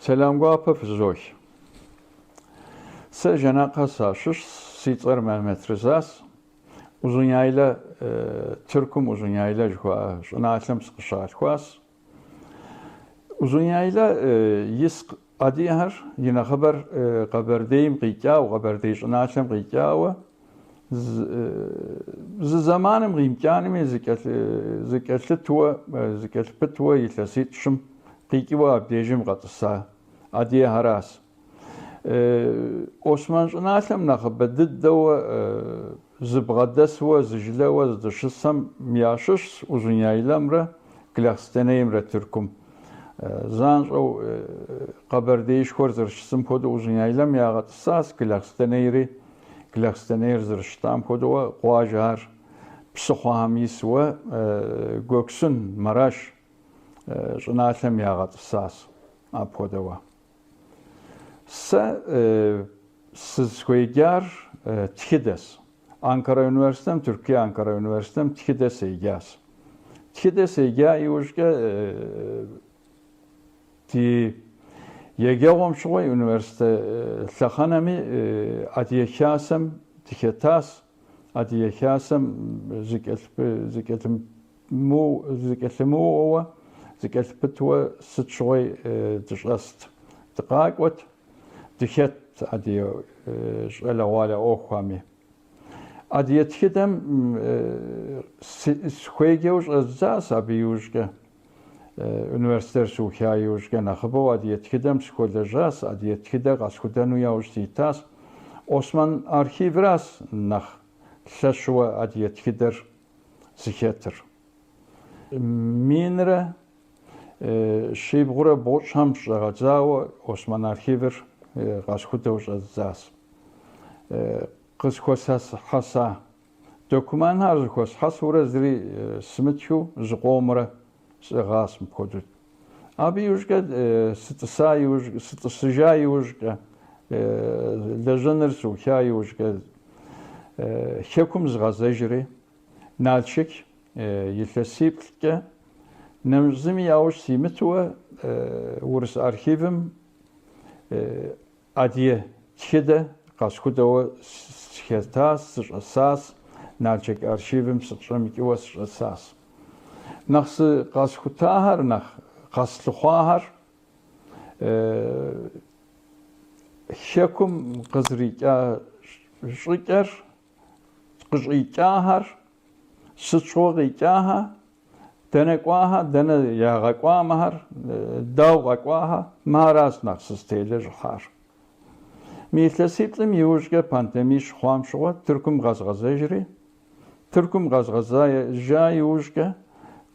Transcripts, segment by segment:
Сэлам гуапэ фызох. Сэ Жэнакъхэ сащыщщ, си цӏэр Мехмет Рызас. Узуняйлэ, Тыркум Узуняйлэ жыхуаӏэ щӏыналъэм сыкъыщалъхуащ. Узуняйлэ ис адыгэхэр и нэхъыбэр Къэбэрдейм къикӏауэ, Къэбэрдей щӏыналъэм къикӏауэ, зы зэманым къимыкӏанми зыкӏэлъытуэ, зыкӏэлъыпытуэ илъэситӏ-щым къикӏыуэ абдежым къэтӏыса адыгэхэращ. Осман щӏыналъэм нэхъыбэ дыдэуэ зыбгъэдэсуэ зы жылэуэ зыдыщысэм ящыщщ Узуняйлэмрэ Джылахъстэнеймрэ Тыркум. Занщӏэу Къэбэрдеишхуэр зэрыщысым хуэдэу Узуняйлэм ягъэтӏысащ Джылахъстэнейри, Джылахъстэнейр зэрыщытам хуэдэуэ къуажэхэр псыхъуэхэм исуэ Гёксун, Мараш щӏыналъэм ягъэтӏысащ апхуэдэуэ. Сэ сызыхуеджар тхыдэщ. Анкара университетым, Тыркуе Анкара университетым тхыдэ седжащ. Тхыдэ седжа иужькӏэ ди еджэгъуэм щыгъуэ университет лъэхъэнэми Адыгэ Хасэм дыхэтащ. Адыгэ Хасэм зыкӏэлъымыуэуэ, зыкӏэлъыпытуэ сыт щыгъуи дыщӏэст. Дыкъакӏуэт, дыхэтт адыгэ щӏалэгъуалэ ӏуэхухэми. Адыгэ тхыдэм сыхуеджэу щӏэздзащ абы иужькӏэ. Университетыр сыуха иужькӏэ нэхъыбэу адыгэ тхыдэм сыхуэлэжьащ, адыгэ тхыдэ къэсхутэну яужь ситащ. Осман архивращ нэхъ лъэщуэ адыгэ тхыдэр зыхэтыр. Минрэ щибгъурэ бгъущӏхэм щӏэгъэдзауэ Осман архивыр къэсхутэу щӏэздзащ. Къысхуэсхьэса документхэр зэхуэсхьэсурэ зыри сымытхыу зыкъомрэ сӏыгъащ мыпхуэдэу. Абы иужькӏэ сытӏыса иужь, сытӏысыжа иужькӏэ, лэжьэныр сыуха иужькӏэ хэкум згъэзэжри, Налшык илъэсиплӏкӏэ нэмыщӏ зыми яужь симытуэ урыс архивым адыгэ тхыдэ къэсхутэуэ сыхэтащ, сыщӏэсащ, Налшык архивым сыкъыщӏэмыкӏыуэ сыщӏэсащ. Нэхъ сыкъэсхутахэр, нэхъ къэслъыхъуахэр хэкум къызэрикӏа щӏыкӏэр, къыщӏикӏахэр, сыт щыгъуэ къикӏахэ, дэнэ кӏуахэ, дэнэ ягъэкӏуа мыхэр, дауэ къэкӏуахэ, мыхэращ нэхъ сызытелэжьыхьар. Мы илъэсиплӏым иужькӏэ пандемие щыхъуам щыгъуэ Тыркум къэзгъэзэжри, Тыркум къэзгъэзэжа иужькӏэ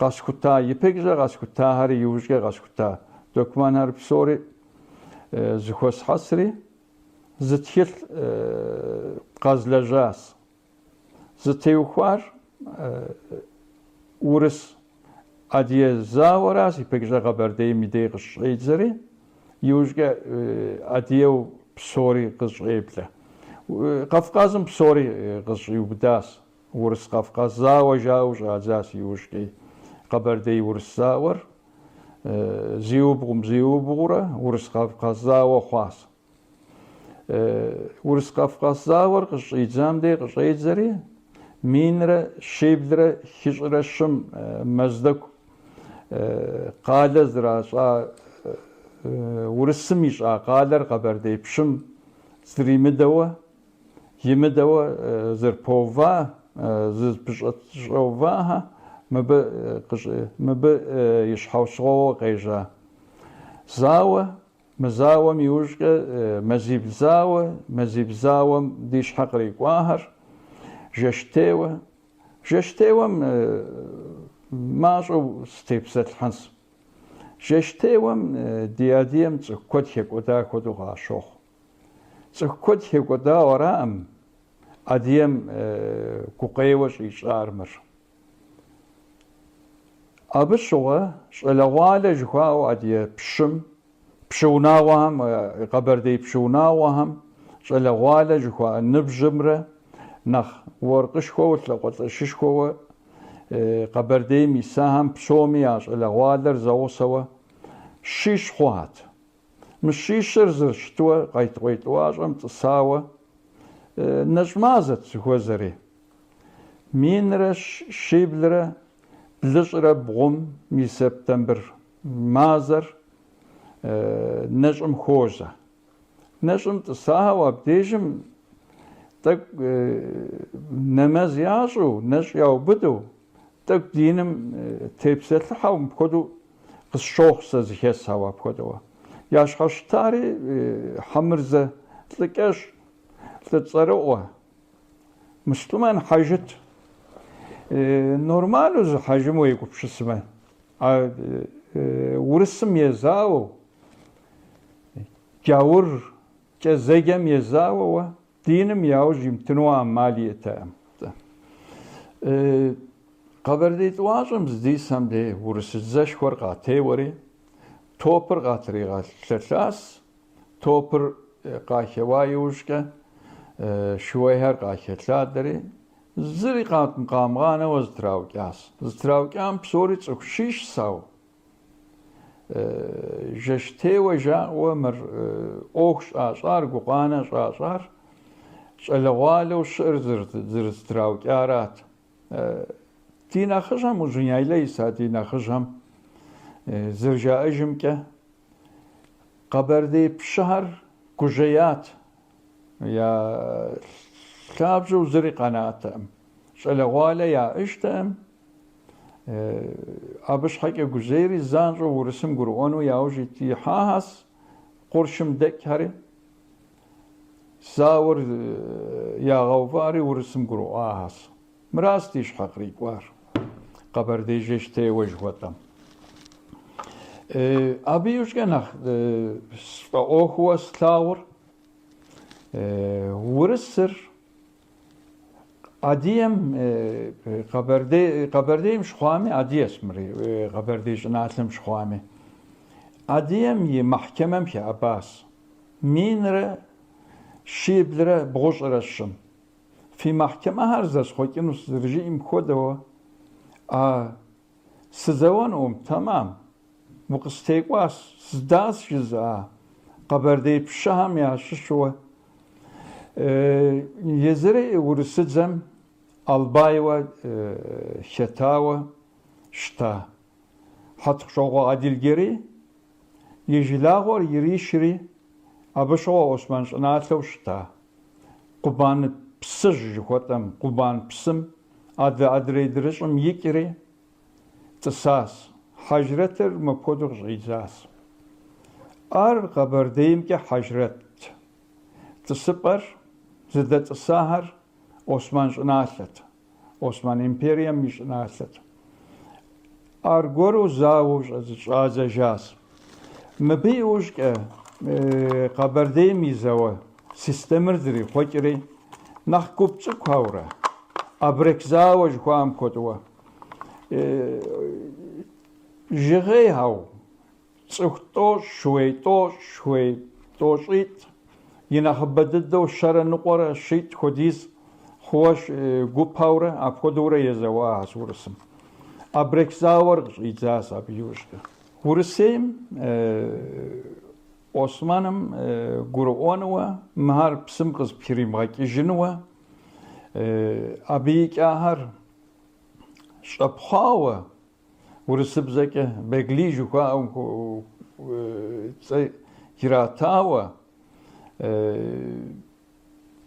къэсхута, ипэкӏэ къэсхутахэри иужькӏэ къэсхута документхэр псори зыхуэсхьэсри, зы тхылъ къэзлэжьащ. Зытеухуар урыс адыгэ зауэращ, ипэкӏэ Къэбэрдейм и дей къыщыщӏедзэри, иужькӏэ адыгэу псори къызэщӏеблэ. Кавказым псори къызэщӏиубыдащ. Урыс-Кавказ зауэ жаӏэу щӏадзащ иужькӏи. Къэбэрдей-урыс зауэр зиубгъум зиубгъурэ Урыс-Кавказ зауэ хъуащ. Урыс-Кавказ зауэр къыщӏидзам дей къыщӏедзэри, минрэ щиблрэ хыщӏрэ щым Мэздэгу къалэ зращӏа урысым ищӏа къалэр Къэбэрдей пщым зримыдэуэ, имыдэуэ зэрыпэува, зыпыщӏэуваха, мыбы мыбы и щхьэусыгъуэуэ къежьа зауэ. Мы зауэм иужькӏэ мазибл зауэ, мазибл зауэм ди щхьэ кърикӏуахэр, жэщтеуэ. Жэщтеуэм мащӏэу сытепсэлъыхьынщ. Жэщтеуэм ди адыгэм цӏыху куэд хэкӏуэда хуэдэу къащохъу. Цӏыху куэд хэкӏуэдауэ араӏым адыгэм гукъеуэ щӏищӏар мыр. Абы щыгъуэ щӏалэгъуалэ жыхуаӏэу адыгэ пщым, пщы унагъуэхэм, къэбэрдей пщы унагъуэхэм щӏалэгъуалэ жыхуаӏэ ныбжьымрэ нэхъ уэркъышхуэу, лӏакъуэлӏэшышхуэуэ Къэбэрдейм исахэм псоми я щӏалэгъуалэр зэгъусэуэ щищ хъуат. Мы щищыр зэрыщытуэ Къайтыкъуей тӏуащӏэм тӏысауэ нэщӏ мазэт зыхуэзэри. Минрэ щиблрэ блыщӏрэ бгъум и септембр мазэр нэщӏым хуозэ. Нэщӏым тӏысауэ абдежым тӏэкӏу нэмэз ящӏу, нэщӏ яубыду, тӏэкӏу диным тепсэлъыхьэу мыпхуэдэу къысщохъу сэ зыхэсауэ апхуэдэуэ. Ящхьэщытари Хьэмырзэ лӏы кӏэщӏ, лӏы цӏэрыӏуэ, муслъымэн хьэжыт. Нормалу зы хьэжым уегупсысмэ, а урысым езауэу, джауркӏэ зэджэм езауэуэ диным яужь имытыну ӏэмал иӏэтэкъым. Къэбэрдей тӏуащӏэм здисэм дей урысыдзэшхуэр къатеуэри, топыр къатригъэлъэлъащ, топыр къахэуа иужькӏэ шууейхэр къахэлъадэри, зыри къамыгъанэуэ зэтраукӏащ. Зэтраукӏам псори цӏыху щищ ау. Жэщтеуэ жаӏэуэ мыр ӏуэху щӏащӏар, гукъанэ щӏащӏар, щӏалэгъуалэу щыӏэр зэрызэтраукӏарат. Ди нэхъыжьхэм, Узуняйлэ иса ди нэхъыжьхэм зэрыжаӏэжымкӏэ, къэбэрдей пщыхэр гужьеят, я лъабжьэу зыри къэнатэкъым, щӏалэгъуалэ яӏэжтэкъым. Абы щхьэкӏэ гужьейри занщӏэу урысым гурыӏуэну яужь ихьахэщ, къуршым дэкӏхэри, зауэр ягъэувари урысым гурыӏуахэщ. Мыращ ди щхьэ кърикӏуар, Къэбэрдей жэщтеуэ жыхуэтӏэм. Абы иужькӏэ нэхъ сфӏэӏуэхууэ слъагъур урысыр Адыгэм Къэбэрдей, Къэбэрдейм щыхъуами, Адыгэщ мыри, Къэбэрдей щӏыналъэм щыхъуами. Адыгэм и мэхькэмэм хэӏэбащ. Минрэ щиблрэ бгъущӏрэ щым. Фи мэхькэмэхэр зэсхъуэкӏынущ зэрыжиӏэм хуэдэуэ, а Сызэуэнукъым, тэмам, укъыстекӏуащ, здащ жызыӏа къэбэрдей пщыхэм ящыщуэ езыри урысыдзэм албайуэ хэтауэ щыта Хьэтӏохъущокъуэ Адилгэрий и жылагъуэр иришри, абы щыгъуэ Осман щӏыналъэу щыта Къубан псыжь жыхуэтӏэм, Къубан псым адэ адрей адрыщӏым икӏри тӏысащ. Хьэжрэтыр мыпхуэдэу къыщӏидзащ. Ар Къэбэрдеймкӏэ Хьэжрэтт. Тӏысыпӏэр зыдэтӏысахэр Осман щӏыналъэт. Осман империем и щӏыналъэт. Аргуэру зауэу щӏадзэжащ. Мыбы иужькӏэ Къэбэрдейм и зауэ системэр зэрихъуэкӏри, нэхъ гуп цӏыкӏухьэурэ, абрек зауэ жыхуаӏэм хуэдэуэ, жыгъейхьэу, Цӏыху тӏощӏ, шууей тӏощӏ, шууей тӏощӏитӏ, и нэхъыбэ дыдэу щэрэ ныкъуэрэ щитӏ хуэдиз хъууэ гупэурэ апхуэдэурэ езэуахэщ урысым. Абрек зауэр къыщӏидзащ абы иужькӏэ. Урысейм Османым гурыӏуэнуэ, мыхэр псым къызыпхримыгъэкӏыжынуэ, абы икӏахэр щӏэпхъуауэ, Урысыбзэкӏэ бегли жыхуаӏэм цӏэ иратауэ,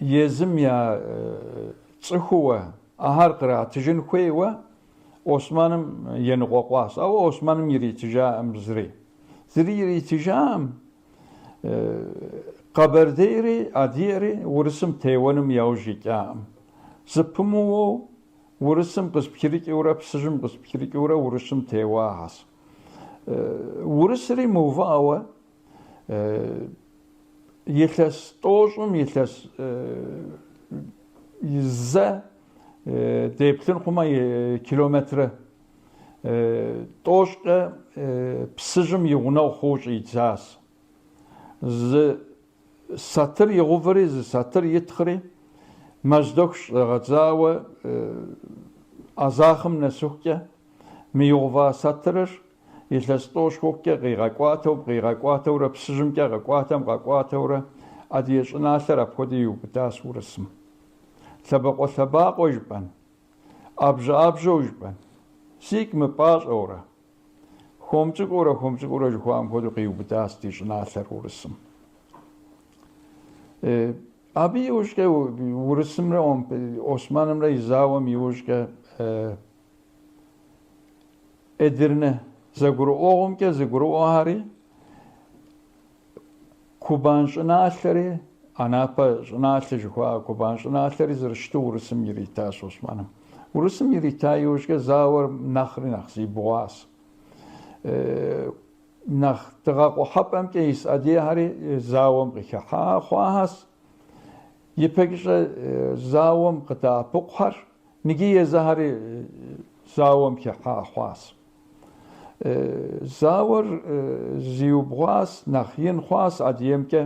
езым я цӏыхууэ ахэр къратыжын хуейуэ Османым еныкъуэкъуащ. Ауэ Османым иритыжаӏым зыри. Зыри иритыжаӏым, Къэбэрдейри Адыгэри урысым теуэным яужь икӏаӏым. Зэпымыуэу Урысым къызыпхрыкӏыурэ, Псыжьым къызыпхрыкӏыурэ урысым теуахэщ. Урысри мыувыӏэуэ илъэс тӏощӏым илъэс зэ деплъын хъумэ километрэ тӏощӏкӏэ Псыжьым и гъунэгъу хъууэ щӏидзащ. Зы Сатыр игъувэри, зы сатыр итхъри, Мэздэгу щӏэгъэдзауэ Азахъым нэсыхукӏэ мы игъува сатырыр Илъэс тӏощӏ хъухукӏэ къигъэкӏуатэу, къигъэкӏуатэурэ, Псыжьымкӏэ къэкӏуатэм къэкӏуатэурэ, Адыгэ щӏыналъэр апхуэдэу иубыдащ урысым. Лъэбакъуэ-лъэбакъуэ жыпӏэн, ӏэбжьэ-ӏэбжьэу жыпӏэн, зикӏ мыпӏащӏэурэ, хуэм цӏыкӏуурэ, хуэм цӏыкӏуурэ жыхуаӏэм хуэдэу къиубыдащ ди щӏыналъэр урысым. Абы иужькӏэ урысымрэ Османымрэ и зауэм иужькӏэ Эдирне зэгурыӏуэгъуэмкӏэ зэгурыӏуэхэри, Кубан щӏыналъэри, Анапэ щӏыналъэ жыхуаӏэ Кубан щӏыналъэри зэрыщыту урысым иритащ Османым. Урысым ирита иужькӏэ зауэр нэхъри нэхъ зиубгъуащ. Нэхъ дыгъэкъухьэпӏэмкӏэ ис адыгэхэри зауэм къыхыхьа хъуахэщ. Ипэкӏыщӏэ зауэм къыдэӏэпыкъухэр ныджы езыхэри зауэм хыхьа хъуащ. Зауэр зиубгъуащ, нэхъ ин хъуащ адыгэмкӏэ,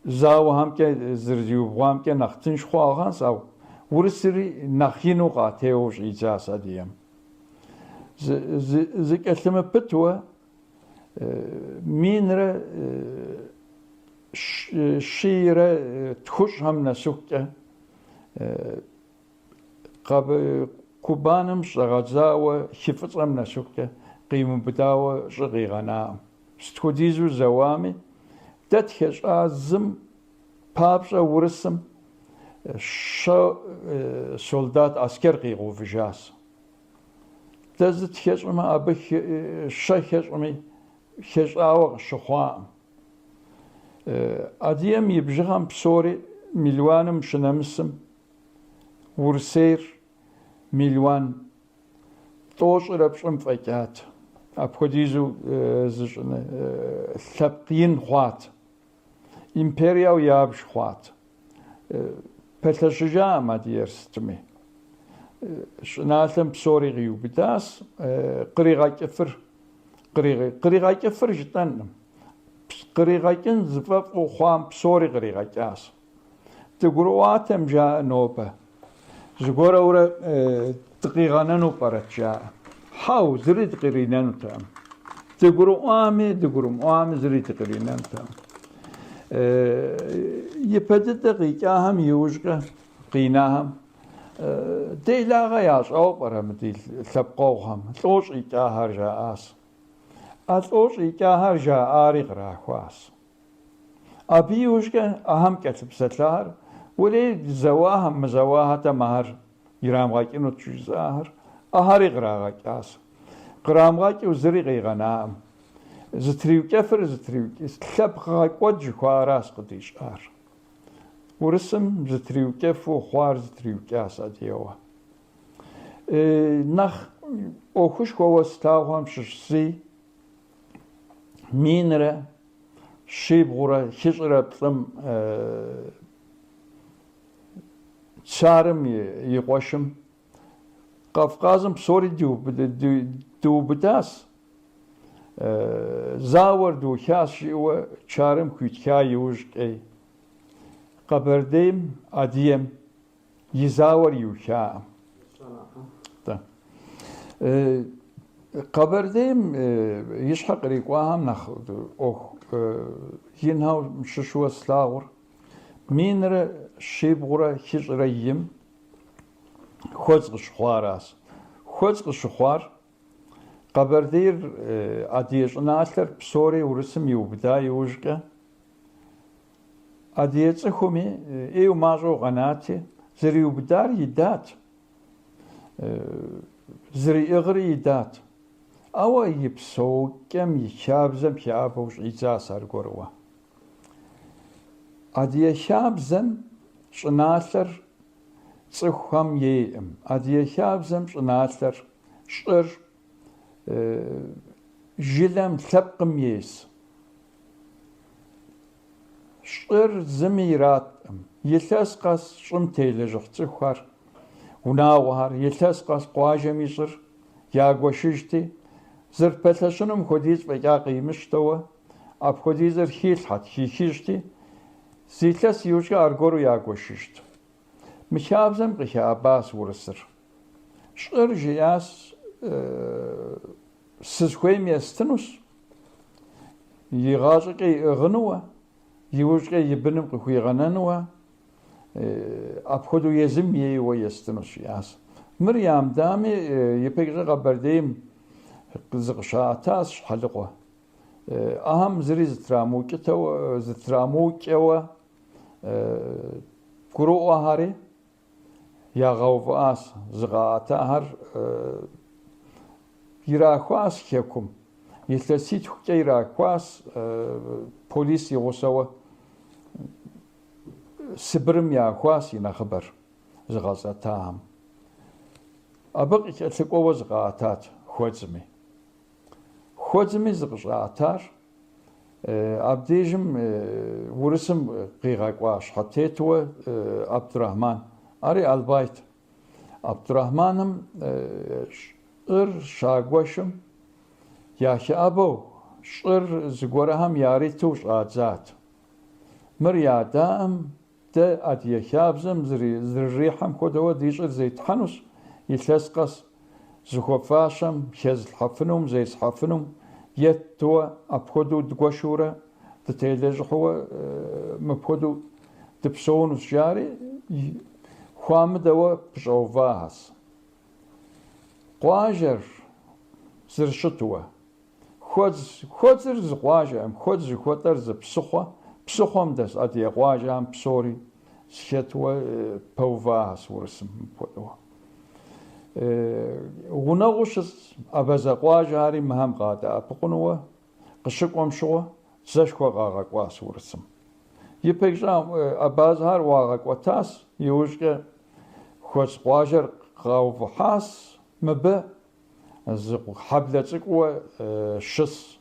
зауэхэмкӏэ зэрызиубгъуамкӏэ нэхъ тынш хъуагъащ, ауэ урысри нэхъ ину къатеуэу щӏидзащ адыгэм. Зыкӏэлъымыпытуэ минрэ щийрэ тхущӏхэм нэсыхукӏэ Кубаным щӏэгъэдзауэ хы Фӏыцӏэм нэсыхукӏэ къимыубыдауэ щӏы къигъэнаӏым. Сыт хуэдизу зэуами, дэ тхэщӏа зым папщӏэ урысым щэ солдат аскэр къигъэувыжащ. Дэ зы тхэщӏымэ, абы щэ хэщӏми, хэщӏауэ къыщыхъуаӏым. Адыгэм и бжыгъэм псори мелуаным щынэмысым, Урысейр мелуан тӏощӏрэ пщӏым фӏэкӏат. Апхуэдизу зыщӏын лъэпкъ ин хъуат. Империяу ябж хъуат. Пэлъэщыжаӏым адыгэр сытми. Щӏыналъэм псори къиубыдащ, къригъэкӏыфыр, къригъэкӏыфыр жытӏэнкъым. Къригъэкӏын зыфӏэфӏу хъуам псори къригъэкӏащ. Дыгурыӏуатэм жаӏэ нобэ. Зыгуэрэурэ дыкъигъэнэну пӏэрэт жаӏэ. Хьэу, зыри дыкъринэнутэкъым. Дыгурыӏуами, дыгурымыӏуами зыри дыкъринэнутэкъым. Ипэ дыдэ къикӏахэм иужькӏэ къинахэм делагъэ ящӏауэ пӏэрэ мы ди лъэпкъэгъухэм? Лӏо щӏикӏахэр жаӏащ. А лӏо щӏикӏахэр жаӏари кърахуащ. Абы иужькӏэ ахэм кӏэлъыпсэлъахэр, уэлей зэуахэм, мызэуахэтэм ахэр ирамыгъэкӏынут жызыӏахэр, ахэри кърагъэкӏащ. Кърамыгъэкӏыу зыри къигъэнаӏым. Зытриукӏэфыр лъэпкъгъэкӏуэд жыхуаӏэращ къыдищӏар. Урысым зытриукӏэфу хъуар зытриукӏащ адыгэуэ. Нэхъ ӏуэхушхуэуэ слъагъухэм щыщ зый минрэ щибгъурэ хыщӏрэ плӏым царым и къуэшым Кавказым псори дыубыдащ, зауэр дыухащ жиӏэуэ чарым хуитха иужькӏэ Къэбэрдейм, Адыгэм и зауэр иухаӏым. Къэбэрдейм и щхьэ кърикӏуахэм нэхъ ӏуэху инхэм щыщуэ слъагъур минрэ щибгъурэ хыщӏрэ им Хуэдз къыщыхъуаращ. Хуэдз къыщыхъуар Къэбэрдейр адыгэ щӏыналъэр псори урысым иубыда иужькӏэ Адыгэ цӏыхуми ӏейуэ мащӏэу къэнати, зэриубыдар идат, зэриӏыгъри идат. Ауэ и псэукӏэм, и хабзэм хэӏэбэу щӏидзащ аргуэрыуэ. Адыгэ хабзэм щӏыналъэр цӏыхухэм ейкъым. Адыгэ хабзэм щӏыналъэр, щӏыр жылэм, лъэпкъым ейщ. Щӏыр зыми ираткъым. Илъэс къэс щӏым телэжьыхь цӏыхухэр, унагъуэхэр, илъэс къэс къуажэм и щӏыр ягуэшыжти, зэрыпэлъэщынум хуэдиз фӏэкӏа къимыщтэуэ, апхуэдизыр хилъхьэт, хихыжти, зы илъэс иужькӏэ аргуэру ягуэшыжт. Мы хабзэм къыхэӏэбащ урысыр. Щӏыр жиӏащ. Сызыхуейм естынущ, игъащӏэкӏэ иӏыгъынуэ, иужькӏэ и быным къыхуигъэнэнуэ, апхуэдэу езым ейуэ естынущ, жиӏащ. Мыр ямыдами, ипэкӏэ Къэбэрдейм зыкъыщаӏэтащ Щхьэлыкъуэ. Ахэм зыри зытрамыукӏытэуэ, зытрамыукӏэуэ гурыӏуэхэри ягъэувыӏащ, зыкъаӏэтахэр ирахуащ хэкум. Илъэситхукӏэ ирахуащ полис и гъусэуэ Сыбырым яхуащ и нэхъыбэр зыкъэзыӏэтахэм. Абы къыкӏэлъыкӏуэуэ зыкъаӏэтат Хуэдзми. Хуэдзми зыкъыщӏаӏэтар абдежым урысым къигъэкӏуа щхьэтетуэ Абдурэхьман. Ари албайт. Абдурэхьманым щӏыр щагуэшым яхэӏэбэу щӏыр зыгуэрхэм яриту щӏадзат. Мыр ядаӏым, дэ адыгэ хабзэм зэрырихьэм хуэдэуэ ди щӏыр зетхьэнущ, илъэс къэс зыхуэфащэм, хэзылъхьэфынум, зезыхьэфынум еттуэ апхуэдэу дгуэшурэ дытелэжьыхьуэ мыпхуэдэу дыпсэунущ, жари хуамыдэуэ пыщӏэувахэщ. Къуажэр зэрыщытуэ. Хуэдз, Хуэдзыр зы къуажэкъым, Хуэдз жыхуэтӏэр зы псыхъуэ, псыхъуэм дэс адыгэ къуажэхэм псори зэхэтуэ пэувахэщ урысым мыпхуэдэуэ. Гъунэгъуу щыс абазэ къуажэхэри мыхэм къадэӏэпыкъунуэ къыщыкӏуэм щыгъуэ дзэшхуэ къагъэкӏуащ урысым. Ипэкӏэ абазэхэр ӏуагъэкӏуэтащ, иужькӏэ Хуэдз къуажэр къаувыхьащ мыбы Зы хьэблэ цӏыкӏууэ щыс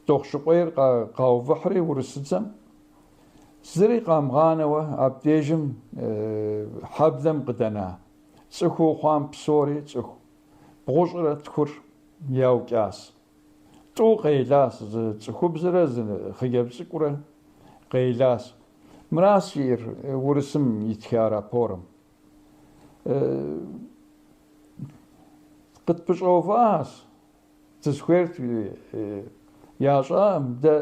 Дохъушыкъуейр къаувыхьри урысыдзэм, зыри къамыгъанэуэ абдежым хьэблэм къыдэна цӏыхуу хъуам псори цӏыху бгъущӏрэ тхур яукӏащ. Тӏу къелащ, зы цӏыхубзрэ зы хъыджэбз цӏыкӏурэ къелащ. Мыращ жиӏэр урысым итха рапорым. Къытпыщӏэуващ, дызыхуейр ящӏакъым, дэ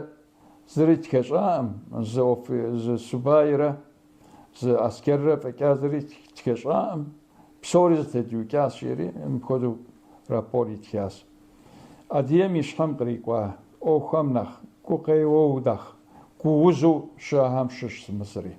зыри тхэщӏакъым, зы субайрэ зы аскэррэ фӏэкӏа зыри тхэщӏакъым, псори зэтедукӏащ, жери мыпхуэдэу рапор итхащ. Адыгэм и щхьэм кърикӏуа ӏуэхухэм нэхъ гукъеуэу, нэхъ гуузу щыӏэхэм щыщщ мы зыри.